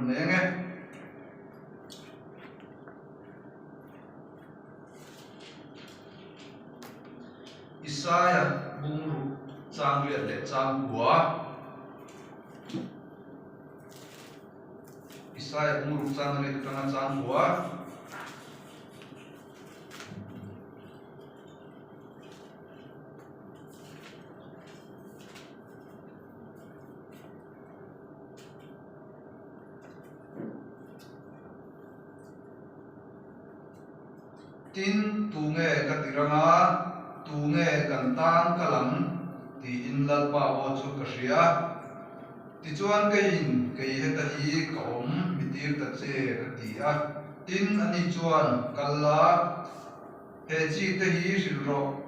rawn leng e. Isaia bungruk chang riat leh chang kua. Isaia bungruk chang riat atanga chang kua. Tin, tunge ka ti rang a, tunge kan tan ka lang? tiin Lalpa aw chu ka hria. Tichuan keiin kei heta hi ka awm mi tir ta che ka ti a. Tin, ani chuan kal la, he chi te hi hrilh rawh.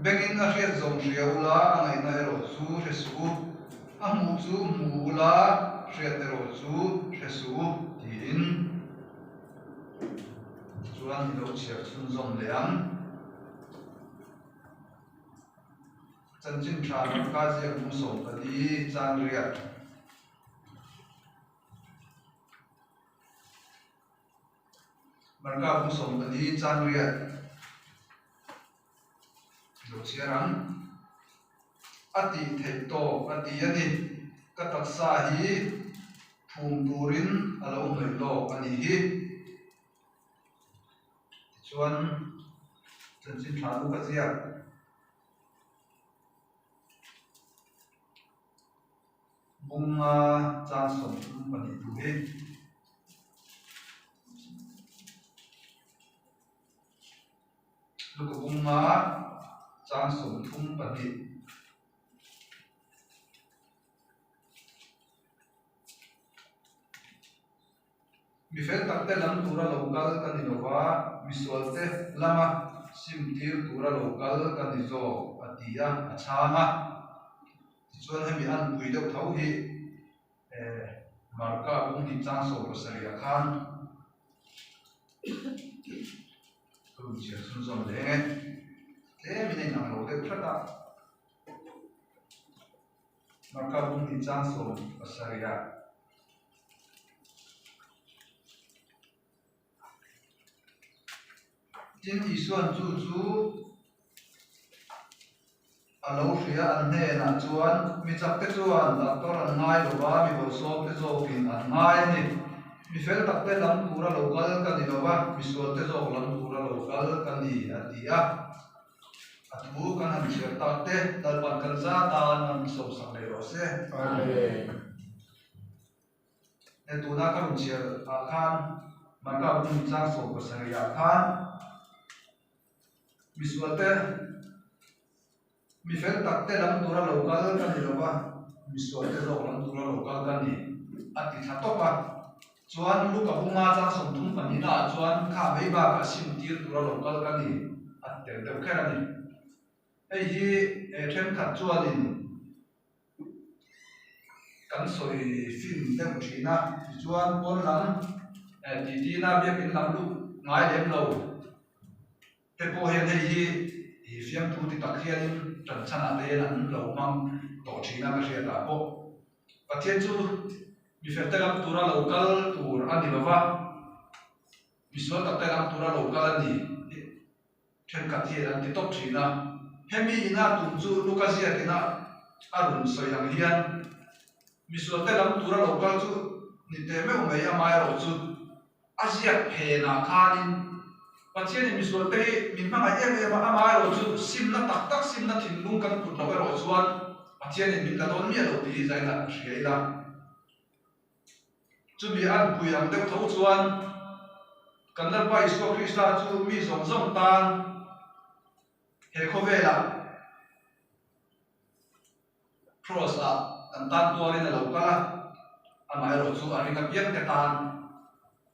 Bengin a hriat zawng hria ula, a ngaihna erawh chu hre suh u. A hmuh chu hmu ula, hriat erawh chu hre suh u, tiin. Chuan i lo chhiar chhunzawm leh ang. Chanchin tha Marka ziak bung 14 chang riat. Marka bung 14 chang riat. I lo chhiar ang. A tih theih tawk a ti a ni. Ka taksa hi phum turin a lo hnawih lawk a nih hi. Tichuan chanchin tha lu ka ziak. Bunga chang 32 thu hi. Luka bunga chang 32. Mi fel takte lam tura lo kal ka ni lova, misualte lama sim tir tura lo kal ka ni zawk, a ti a, a chhang a. Tichuan hemi an pui deuh tho hi Marka bung hnih chang 70 ah khan Ka rawn chhiar chhunzawm leng e. Tlem in a inang lo deuh hrat a. Marka bung hnih chang 70 ah. Tin Isuan chu chu a lo hria an hnenah chuan mi chak te chuan doctor an ngai lo va, mi bawlhsawm te zawkin an ngai a ni. Mi fel tak te lam tura lo kal ka ni lo va, mi sual te zawk lam tura lo kal ka ni, a ti a. A thu kan han chhiar tak te Lalpan kan za tan an sawmsak leh rawh se. Amen. He tuna ka rawn chhiar ah khan Marka bung chang 70 ah khan misual te mi fel tak te lam tura lo kal ka ni lo va, misual te zawk lam tura lo kal ka ni a ti thla tawp a. Chuan Luka bunga chang 32 naah chuan kha mai bakah sim tir tura lo kal ka ni a ti tel deuh kher a ni. Hei hi thenkhat chuanin kan sawi fin deuh thin a, tichuan pawn lam titi na biakin lam luh ngai lem lo te pawh hian hei hi ih fiamthu ti tak hianin tan chhanah te hian an lo hmang tawh thin a ka hriat ah pawh Pathian chu mi fel te lam tura lo kal tur a ni lova misual tak te lam tura lo kal a ni tih Thenkhat hian an ti tawp thin a, hemi ina tum chu Luka ziak ina a rawn sawi ang hian misualte lam tura lo kal chu ni teh meuh mai amaherawh chu a ziak phenah khanin Pathianin misualte hi min hmangaih em em a, amaherawh chu simna tak tak simna thinlung kan put loh erawh chuan Pathianin min la dawn miah lo tih hi zaina a hria ila. Chumi an pui ang deuh tho chuan kan Lalpa Isua Krista chu mi zawng zawng tan he khawvelah Cross-ah kan tan tuarin a lo kal a, amaherawh chu a ring apiang te tan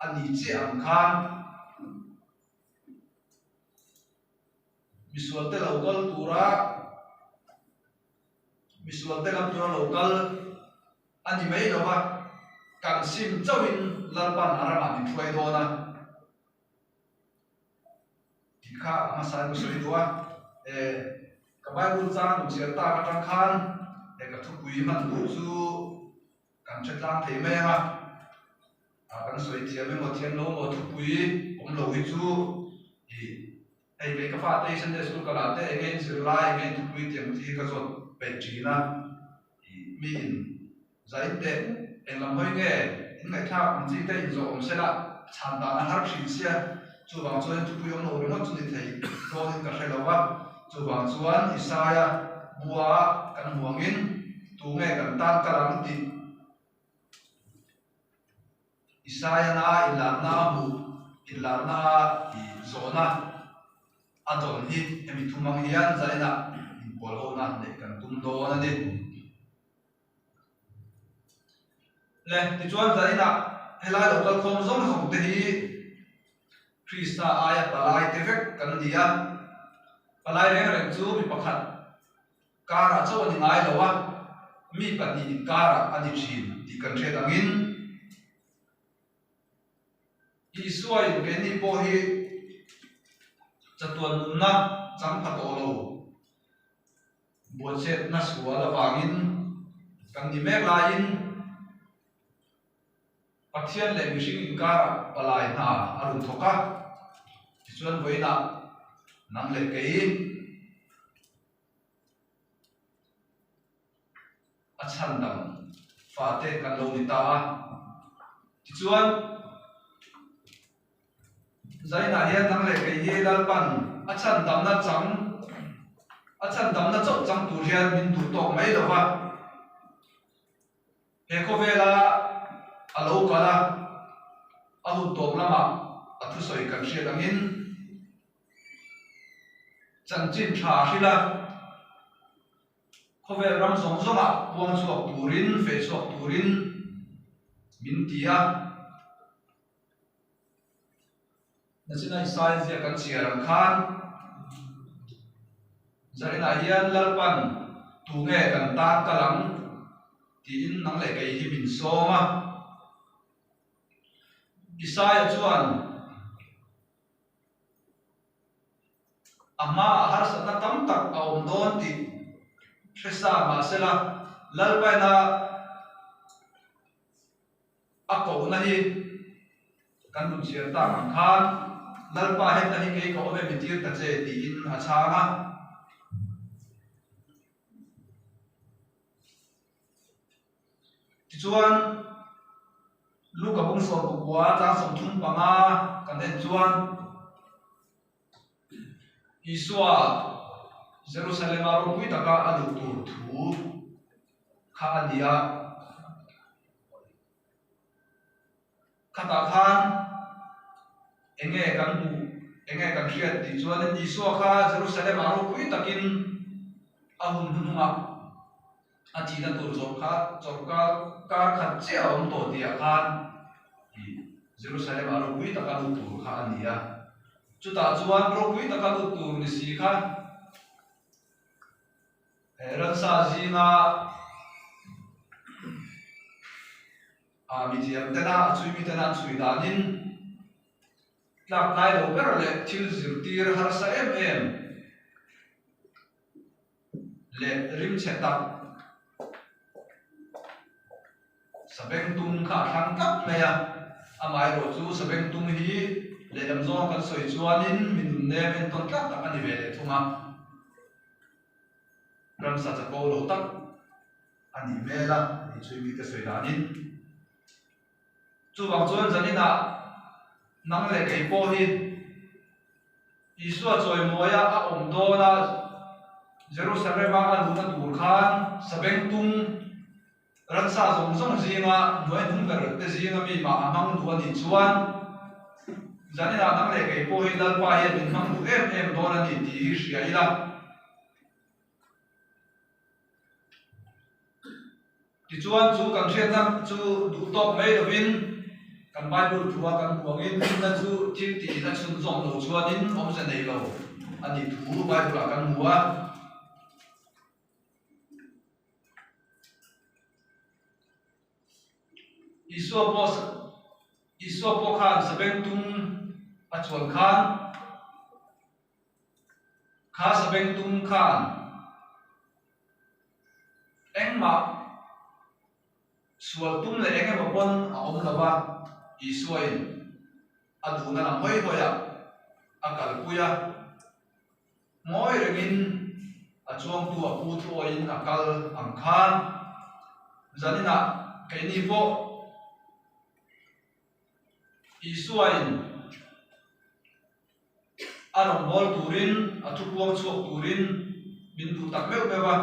a ni chiah ang khan misualte lo kal tura misualte lam tura lo kal a ni mai lo va, kan sim chauhin Lalpan a ramah min hruai dawn a tih kha a hmasa in ka sawi duh a. E, ka Bible chang rawn chhiar tak atang khan e ka thupui hman duh chu kan hre tlang thei mai ang a. Kan sawi thiam emaw thiam lo emaw thupui awm lo hi chu ih hei kei ka fate hi Sunday school ka lah te enge in zirlai enge in thupui tiang chi hi ka zawt peih thin a, ih mi in zain teh eng lam hawi nge in ngaihthlak ang chi te in zawh awm sela chhan dan a har thin sia, chuvang chuan thupui awm lo ringawt chu ni thei dawn in ka hre lo va, chuvang chuan Isaia bua kan hmu angin tunge kan tan kal ang tih. Isaiah-na inlarna a hmuh, inlarna a zawhna a dawn hi hemi thum ang hian zainah inpawl hona neih kan tum dawn a ni. Le, tichuan zainah helai lo kalkhawm zawng zawng te hi Krista aia palai te vek kan ni a, palai reng reng chu mi pakhat Karah chauh a ni ngai lo a, mi pahnih inkarah a ni thin tih kan hriat angin Isuain keini pawh hi chatuan nunna chang pha tawh lo, buatchhetna sual avangin kan ni mek laiin Pathian leh mihring inkarah palai hna a rawn thawk a, tichuan vawiinah nang leh kei, A chhan dang fate kan lo ni ta a. Tichuan, Zainah hian nang leh kei hi Lalpan a chhan damna chang, a chhan damna chauh chang tur hian min duh tawk mai lo va. He khawvela a lo kal a, a hun tawp lamah a thusawi kan hriat angin, Chanchin tha hrilh a, khawvel ram zawng zawngah puang chhuak turin, feh chhuak turin min ti a. Nachina Isaia ziak kan chhiar ang khan Zarinah hian Lalpan tunge kan tan kal ang tiin nang leh kei hi min sawm a. Isaia chuan. A hmaah harsatna tam tak a awm dawn tih hre sa mahsela Lalpaina a kohna hi kan rawn chhiar tak ang khan Lalpa heta hi kei ka awm em i tir ta che tiin a chhang a. Tichuan, Luka bung 19 chang 35 kan en chuan Isua Jerusalema ropui taka a luh tur thu kha a ni a. Khatah khan enge kan hmuh, enge kan hriat tih chuanin Isua kha Jerusalem-ah ropui takin a hun hnuhnungah a thihna tur zawrh kha chawrhkar kar khat chiah a awm tawh tihah khan Jerusalem-ah ropui taka lut tur kha a ni a. Chutah chuan ropui taka lut tur ni si kha ransa zinga A mithiam tena a chhui mi tena an chhui danin tlak tlai lo ber leh thil zirtir harsa em em leh rimchhe tak Sabengtung kha a thlang tlat mai a, amaherawh chu Sabengtung hi lehlam zawnga kan sawi chuanin mi nunnem entawn tlak tak a ni ve leh thung a, ramsa chapo lo tak. A nih hmel a, tih chhui mite sawi danin. Chuvang chuan zaninah nang leh kei pawh hi Isua chawimawi a a awm dawn a, Jerusalem-a a luhna tur khan sabengtung ransa zawng zawng zinga hnuai hnung ber te zinga mi mah a hmang duh a nih chuan zaninah nang leh kei pawh hi Lalpa hian min hmang duh em em dawn a ni tih hi hria ila. Tichuan chu kan hriatna chu duh tawk mai lovin kan Bible thua kan hmu angin rinna chu thil tiin a chhunzawm lo chuanin awmze nei lo a nih thu Bible-ah kan hmu a. Isua pawh Isua pawh khan sabengtung a chuan khan Kha sabengtung khan engmah sual tum leh eng emaw pawn a awm lo va. Isuain a duhna lam hawi hawiah a kalpui a, ngawi rengin a chuangtu a pu thuawiin a kal ang khan zaninah keini pawh Isuain a rawngbâwl turin, a thupuang chhuak turin min duh tak meuh meuh a.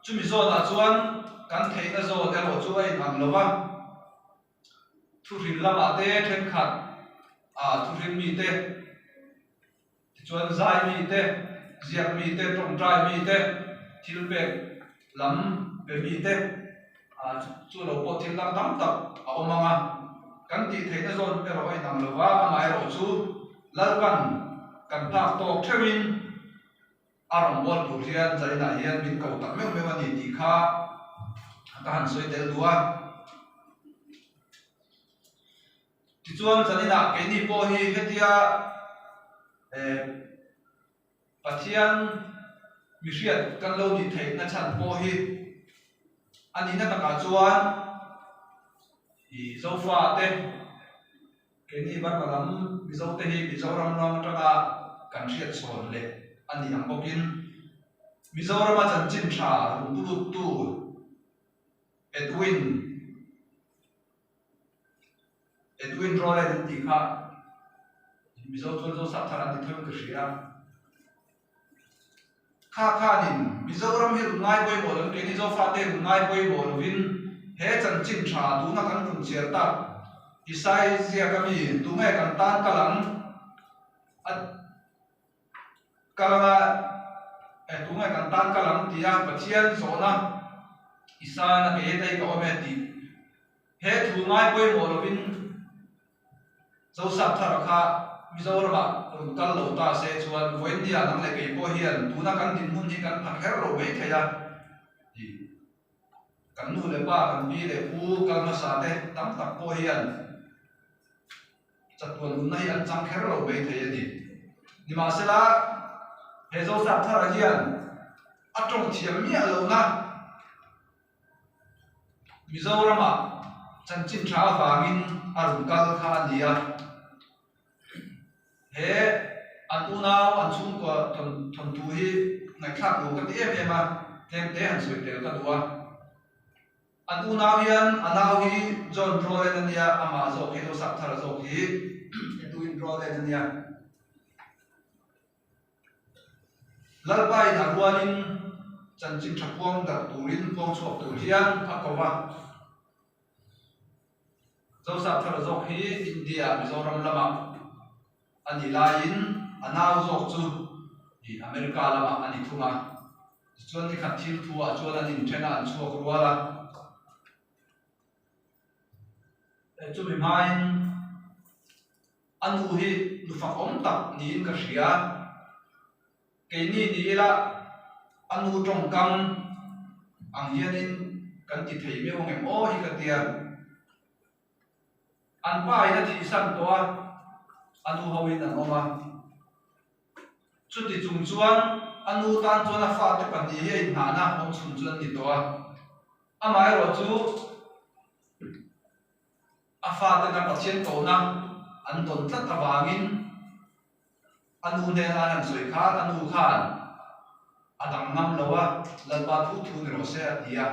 Chumi zawnah chuan kan theihna zawn erawh chu a inang lo va, thuhrin lamah te thenkhat ah thuhrin mite, tichuan zai mite, ziak mite, tawngtai mite, thil pek lam pe mite ah chu lo pawh thil dang tam tak a awm ang a, kan tih theihna zawn erawh a inang lo va, amaherawh chu Lalpan kan phak tawk theuhin a rawn bual tur hian Zainah hian min ko tak meuh meuh a ni tih kha ka han sawi tel duh a. Tichuan Zaninah keini pawh hi hetia eh Pathian mihriat kan lo nih theihna chhan pawh hi a nihna takah chuan ih Zofa te keini Burma lam Mizo te hi Mizoram ram atanga kan hriat chhawn leh a nih ang bawkin Mizorama chanchin tha rungkuluttu Edwin Edwin Rowland an tih kha Mizo chuan Zosap thar an ti tho in ka hria. Kha khanin Mizoram hi rawn ngai pawimawh lovin keini Zofate rawn ngai pawimawh lovin he chanchin tha tuna kan rawn chhiar tak Isai ziaka mi tunge kan tan kal ang a Kal anga eh tunge kan tan kal ang tia Pathian zawhna Isaiah-na kei heta hi ka awm e tih he thu ngai pawimawh lovin Joseph thara kha Mizoramah rawn kal lo ta se chuan vawiinnia nang leh kei pawh hian tuna kan dinhmun hi kan pha kher lo mai thei a tih kan nu leh pa kan pi leh pu kal hmasa te tam tak pawh hian Chatuan nunna hi an chang kher lo mai thei a ni. Nimahsela, he Zosap thara hian a tawng thiam miah lohna Mizoramah chanchin tha avangin a rawn kal kha a ni a. He an unau an chhungkua thawnthu hi ngaihthlak duh ka ti em em a, tlemte han sawi tel ka duh a. An unau hian a nau hi John Rowland a nia, amah zawk hi Joseph Thara zawk hi Edwin Rowland a nia. Lalpain a rualin chanchin tha puang darh turin puang chhuak tur hian a ko va. Joseph Thara zawk hi India Mizoram lamah a nih laiin a nau zawk chu America lamah a ni thung a. Tichuan ni khat thil thu ah chuan an inthen a, an chhuak rual a. Chumi hmain a nu hi nu fakawm tak niin ka hria. Keini ni ila a nu tawngkam ang hianin kan ti thei meuh ang em aw hi ka tia. An pa in a thihsan tawh a, a nu hoin an awm a. Chuti chung chuan a nu tan chuan a fate pahnih hi a inhnahna awm chhun chu an ni tawh a. Amaherawhchu a fatena Pathian kohna an dawn tlat avangin a nu hnena an han sawi khan a nu khan a dang ngam lo a, Lalpa thu thu ni rawh se a ti a.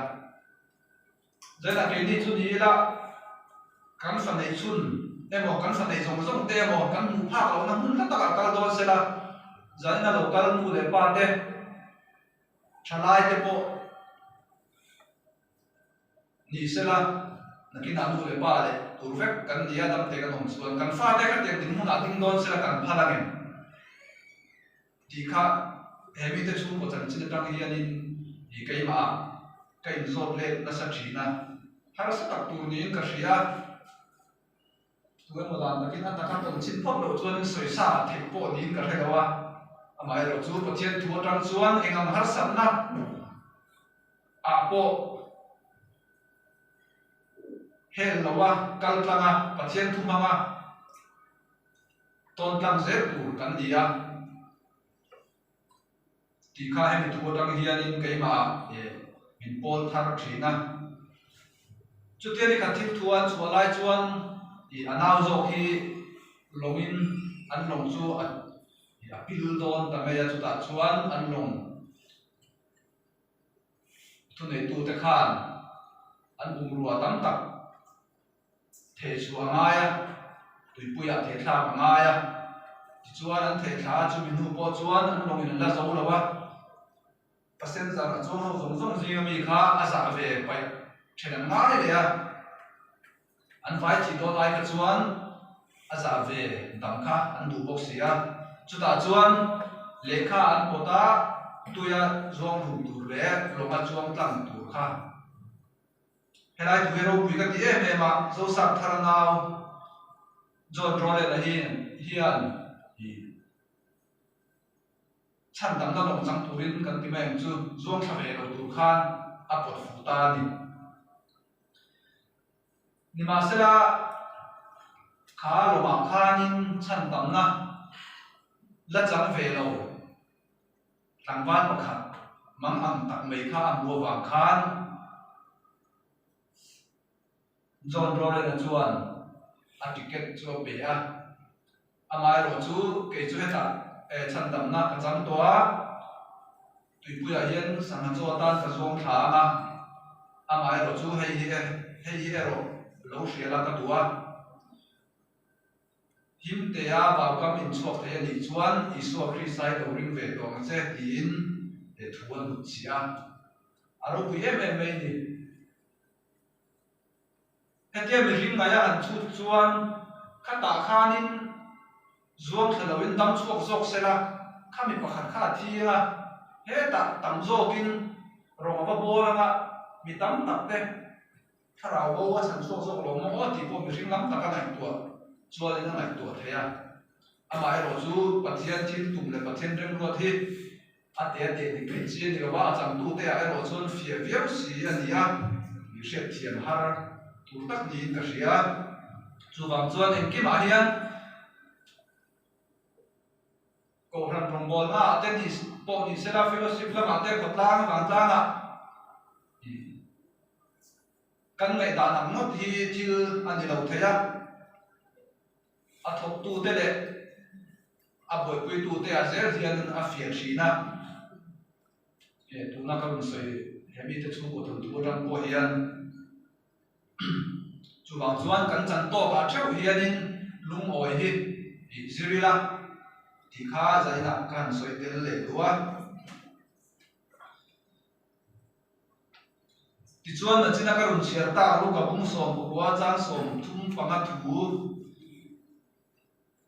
Zainah keini chu ni ila kan fa neih chhun emaw kan fa neih zawng zawng te emaw kan hmuh phak lohna hmun hla takah kal dawn sela zanin a lo kal nu leh pa te thalai te pawh ni sela nakinah nu leh pa leh tur vek kan ni a dam te kan awm chuan kan fate khatiang dinhmunah ding dawn sela kan phal angem Tih kha he mite chhungkaw chanchin atang hianin ih keimah ka inzawt let nasa thin a, harsa tak tur niin ka hria. Tu emaw dan takin a taka tawn chin phawt loh chuanin sawisa theih pawh niin ka hre lo a, amaherawhchu Pathian thu atang chuan eng ang harsatna ah pawh hel lo a, kal tlang a, Pathian thu hmang a, Tawn tlang zel tur kan ni a tih kha hemi thu atang hianin keimah min pawl thar thin a. Chutia ni khat thil thu an chhuah lai chuan Ih a nau zawk hi lawngin an lawng chu a a pil dawn ta mai a, chutah chuan an lawng thuneitute khan an bungrua tam tak theh chhuah a ngai a, tuipuiah theh thlak a ngai a, tichuan an theh thla a, chumi hnu pawh chuan an lawngin an la zo lo a. Passenger a chuang ho zawng zawng zinga mi kha a zah ve paih then an ngai leh a, an vai thih dawn lai kha chuan a zah ve dang kha an duh bawk si a, chutah chuan lehkha an pawt a, tuia zuang hlum tur leh lawnga chuang tlang tur kha. Helai thu hi ropui ka ti em em a, Zosap thar nau John Rowland-a hian ih. Chhan tamna lawng chang turin kan ti mai ang chu, zuang thla ve lo tur khan a pawt fuh ta a ni. Nimahsela, kha lawmah khanin chhan tamna la chang ve lo tlangval pakhat mang ang tak mai kha a hmu avang khan John Rowland-a chuan a ticket chu a pe a. Amaherawh chu kei chu hetah chhandamna ka chang tawh a, tuipuiah hian sangha chaw atan ka zuang thla ang a, amaherawh chu hei hi hei hi erawh lo hria la ka duh a, himtea vaukam inchhuak thei a nih chuan Isua Krista hi lo ring ve tawh ang che tiin he thu a hnut chhiah a, a ropui em em mai a ni. Hetia mihring ngaia han chhut chuan khatah khanin zuang thla loin dam chhuak zawk se la, khami pakhat kha a thi ang a, hetah tam zawkin rawng a va bawl ang a, mi tam tak te thlarau bo a chhan chhuak zawk lo maw aw tih pawh mihring lam taka ngaihtuah chuanin a ngaihtuah thei a. Amaherawhchu Pathian thil tum leh Pathian remruat hi A te a teh dik theih chi a ni lo va, a changtute ah erawh chuan fiah viau si a ni a, mi hriatthiam har tur tak niin ka hria. Chuvang chuan engkimah hian Kohhran rawngbawlna ah te ni pawh ni sela, fellowship lamah te, khawtlang vangtlangah kan ngaihdan ang ngawt hi thil a ni lo thei a, a thawktute leh A buaipuitute ah zel hian a fiah thin a, he tuna ka rawn sawi he mite chhungkaw thawnthu atang pawh hian chuvang chuan kan chan tawk ah theuh hianin lungawi hi ih zir ila tih kha zainah ka han sawi tel leh duh a. Tichuan nachina ka rawn chhiar tak Luka bung 14 chang 35 thu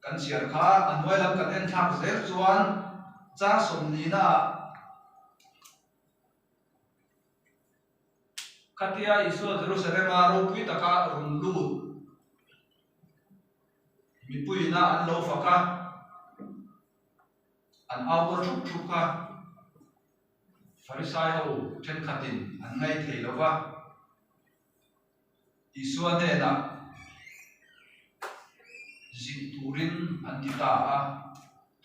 Kan chhiar kha a hnuai lam kan en thlak zel chuan chang sawmnihna ah khatia Isua Jerusalem-a ropui taka rawn lut mipuiina an lo fak a, an au kual thup thup kha Farisai ho thenkhatin an ngaithei lo va. Isua hnenah zilh turin an ti ta a,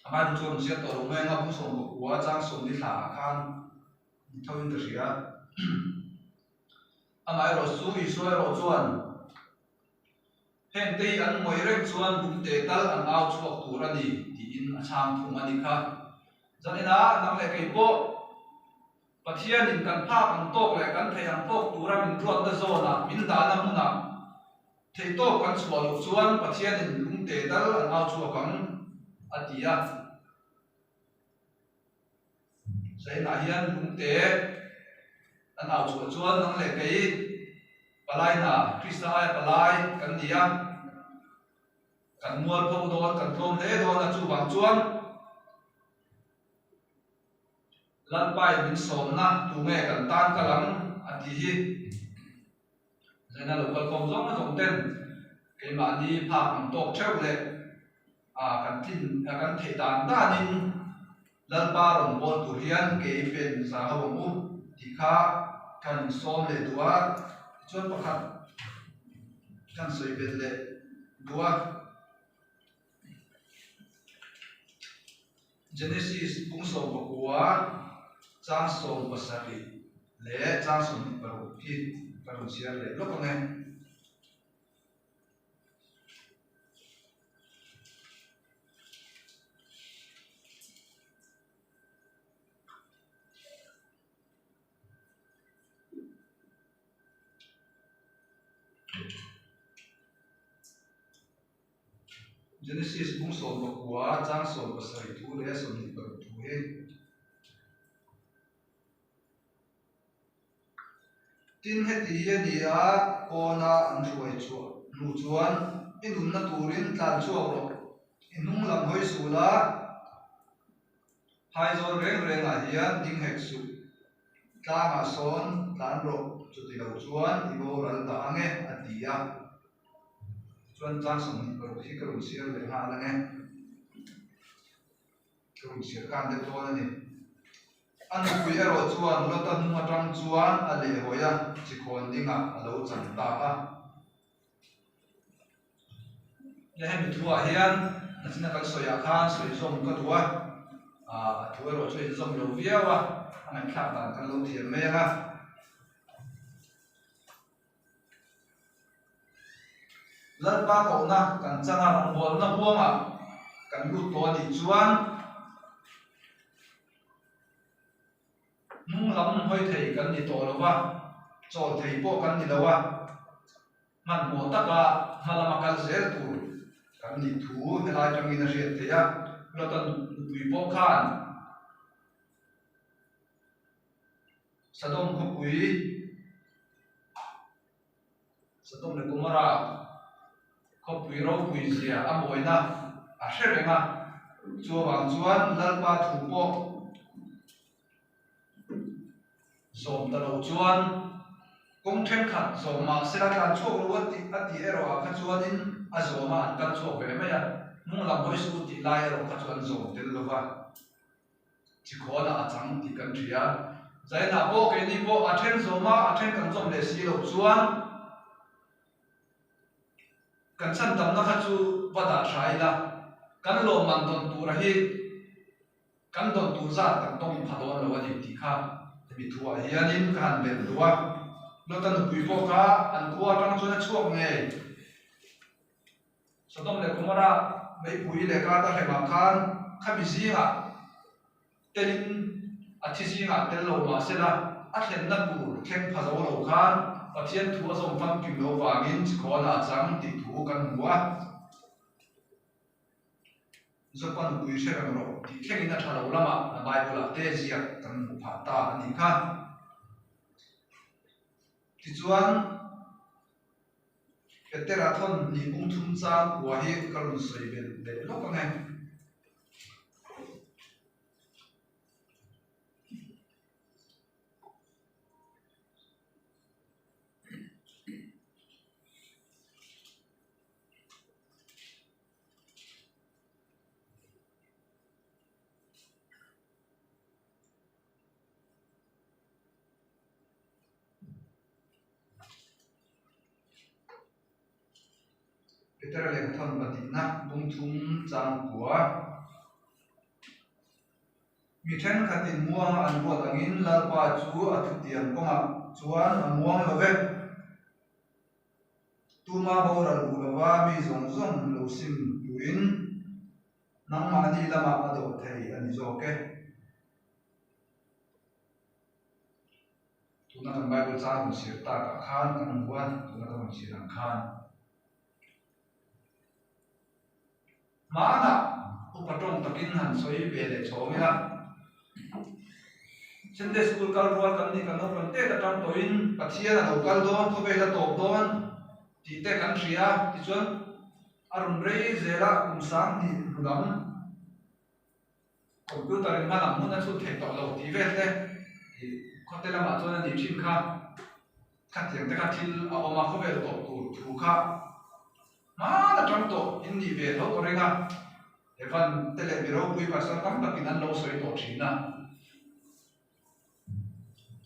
amaherawhchu chuan rawn ziak tawh lo mai ang a, bung 19 chang 40 thla ah khan ni tho in ka hria. Amaherawhchu Isua erawh chuan hengte hi an ngawih reng chuan lungte tal an au chhuak tur a ni tiin a chhang thung a ni kha. Zaninah nang leh kei pawh Pathianin kan phak ang tawk leh kan theih ang tawk tura min ruatna zawnah, min dahna hmunah theihtawp kan chhuah loh chuan Pathianin lungte tal an au chhuak ang, a ti a. Zainah hian lungte an au chhuah chuan nang leh kei palai hna, Krista aia palai kan ni a, kan mualpho dawn, kan tlawm hle dawn a, chuvang chuan, Lalpain min sawmna tu nge kan tan kal ang a tih hi Zaina lo kalkhawm zawng zawng ten keimahni phak ang tawk theuh leh kan tlin kan theih dan danin Lalpa rawn bawl tur hian ke i pen za ho ang u tih kha kan insawm leh duh a, tichuan pakhat kan sawi belh leh duh a. Genesis bung 19 chang 17 leh chang 26 hi ka rawn chhiar leh lawk ang e. Genesis bung 19 chang 17 thu leh 26 thu hi. Tin, heti hi a ni a, kawna an hruai chhuah hnu chuan i nunna turin tlan chhuak rawh, i hnung lam hawi suh la, phaizawl reng rengah hian ding hek suh, tlangah sawn tlan rawh, chuti lo chuan i boral dah ang e, a ti a. Tichuan tlang 26 hi ka rawn chhiar leh nghal ang e. Ka rawn chhiar khan deuh dawn a ni. A nupui erawh chuan Lota hnung atang chuan a lehhawi a, chikhawn dingah a lo chan ta a. Nia hemi thuah hian nachina kan sawiah khan sawi zawm ka duh a, a thu erawh chu a inzawm lo viau a, a ngaihthlak dan kan lo thiam mai ang a. Lalpa kohna kan changa rawngbawlna huangah kan lut tawh a nih chuan hnung lam hawi thei kan ni tawh lo va, chawl thei pawh kan ni lo a, hmanhmawh taka hma lama kal zel tur kan nih thu helai atangin a hriat theih a, Lota nupui pawh khan. Sodom khawpui, Sodom leh Gomorrah khawpui ropui zia a mawina a hre reng a, chuvang chuan Lalpa thu pawh zawm ta lo chuan kawng thenkhat zawm mah sela tlan chhuak lo a tih a tih erawh ah kha chuanin a zawm a an kal chhuak ve mai a, hnung lam hawi suh tih lai erawh kha chu an zawm tel lo va. Chikhawnah a chang tih kan hria. Zainah pawh keini pawh a then zawm a, a then kan zawm leh si loh chuan kan chhan tamna kha chu va dah tha ila, kan lawmman dawn tura hi kan dawn tur zat kan tawng pha dawn lo a ni tih kha hemi thuah hianin ka han belh duh a. Lota nupui pawh kha an khua atang chuan a chhuak ngei. Sodom leh Gomorrah meipui leh kata hremah khan khami zingah telin a thi zingah tel lo mah sela a thlenna tur thleng pha zo lo khan Pathian thu a zawm famkim lo vangin chikhawnah a chang tih thu kan hmu a. Zopa nupui hre reng rawh tih thlengin a tha lo lamah a Bible-ah te ziak kan hmuh phah ta a nih kha. Tichuan. Petera thawn hnih bung thum chang kua hi ka rawn sawi belh leh lawk ang e. Petera lehkha thawn pahnihna bung thum chang kua. Mi thenkhatin muanga an ruat angin Lalpa chu a thutiam kawngah chuan a muang lo ve. Tuma boral duh lova mi zawng zawng lo sim turin nangmahni lamah a dawh thei a ni zawk e. Tuna kan Bible chang rawn chhiar takah khan kan hmu a, tuna ka rawn chhiar ang khan. Hmanah upa tawng takin han sawi ve leh chhawng ila. Sunday school kal rual kan nih kan naupang tet atang tawhin Pathian a lo kal dawn, khawvel a tawp dawn tih te kan hria a, tichuan a rawn rei zel a, kum 2000 hnu lam. Computer in hman ang hmun a chhut thei tawh lo tih vel te ih khawte lamah chuan a nih thin kha. Khatiang te kha thil a awm a, khawvel tawp tur thu kha hman atang tawh in nih ve tho ka ring a, Evan te leh mi ropui pastor tam takin an lo sawi tawh thin a.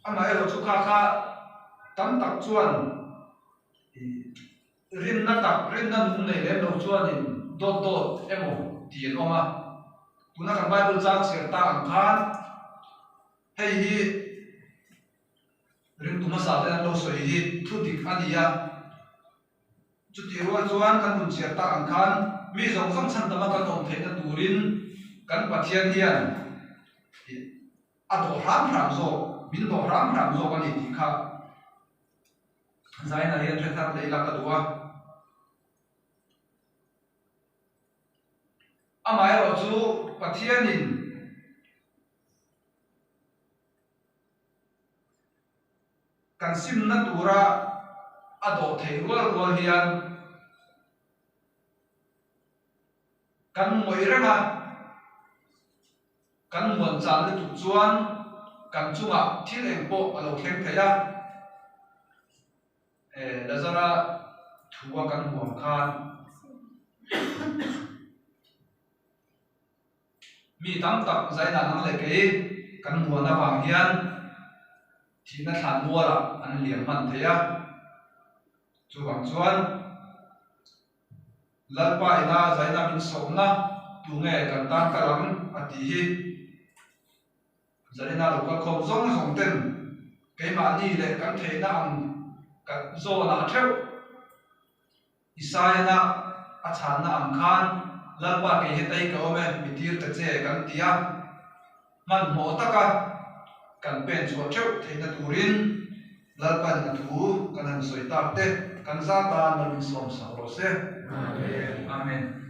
Amaherawh chu kha kha tam tak chuan ih Rinna tak, rinna nung nei lem lo chuanin dawt dawt emaw tih an awm a. Tuna kan Bible chang chhiar tak ang khan hei hi ringtu hmasa ten an lo sawi hi thu dik a ni a. Chutih rual chuan kan rawn chhiar tak ang khan mi zawng zawng chhan tama kan awm theihna turin kan Pathian hian a dawh hram hram zawk, min dawh hram hram zawk a ni tih kha Zaina hian hre thar leh ila ka duh a. Amaherawhchu Pathianin kan simna tura a dawh theih rual rual hian kan ngawih reng a, kan muan chan lutuk chuan kan chungah thil eng pawh a lo thleng thei a. Lazara thua kan hmuh ang khan mi tam tak zainah nang leh kei kan muan avang hian thihna thlan mualah an liam hman thei a. Chuvang chuan Lalpa ina zaina min sawmna tunge kan tan kal ang a tih hi. Zarina lo kal khawm zawng zawng ten keimahni leh kan theihna ang kan zawnah theuh. Isaiah-na a chhanna ang khan Lalpa kei heta hi ka awm e, mi tir ta che kan ti a, hmanhmawh taka kan pen chhuah theuh theihna turin Lalpan a thu kan han sawi tak te kan za tan mal min sawm sak rawh se. Amen. Amen.